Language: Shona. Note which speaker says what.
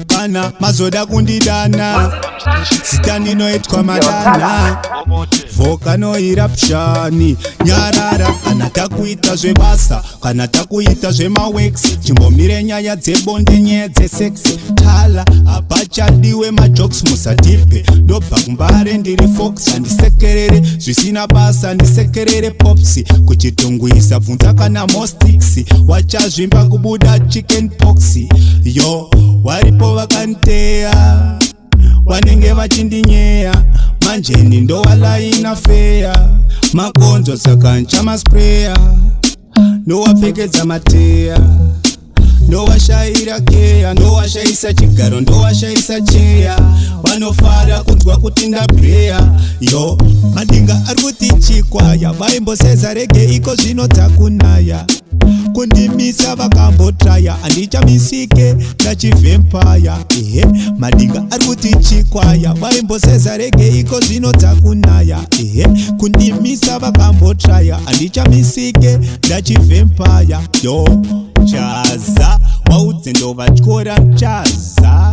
Speaker 1: Kana mazoda kundidana, zita ndinoitwa Madana. Volcano eruption, nyarara kana takuita zvebasa, kana takuita zvemaworks. Chimbomire nyaya dzebonde, nyaya dzesex. Tala, hapachadiwe majokes, musatipe. Ndobva kuMbare, ndiri fox, handisekerere zvisina basa, ndisekerere pops. Kuchitungwisa, bvunza kana mostix wachazvimba kubuda chicken pox. Yo, waripo vakanteya, vanenge vachindinyeya manjeni, ndowalaina feya makonzo, saka nchamaspreya, ndowapfekedza mateya, ndowashayira keya, ndowashayisa chigaro, ndowashayisa cheya. Vanofara kunzwa kuti ndabreya. Yo, Madinga ari kuti chikwaya vaimboseza reggae, iko zvino dzakunaya. Kundimisa vakambotraya, handichamisike, ndachivhempaya. Ehe, Madinga ari kuti chikwaya vaimboseza reggae, iko zvino dzakunaya. Ehe, kundimisa vakambotraya, handichamisike, ndachivhempaya. Yo, Chaza, waudze ndovatyora chaza.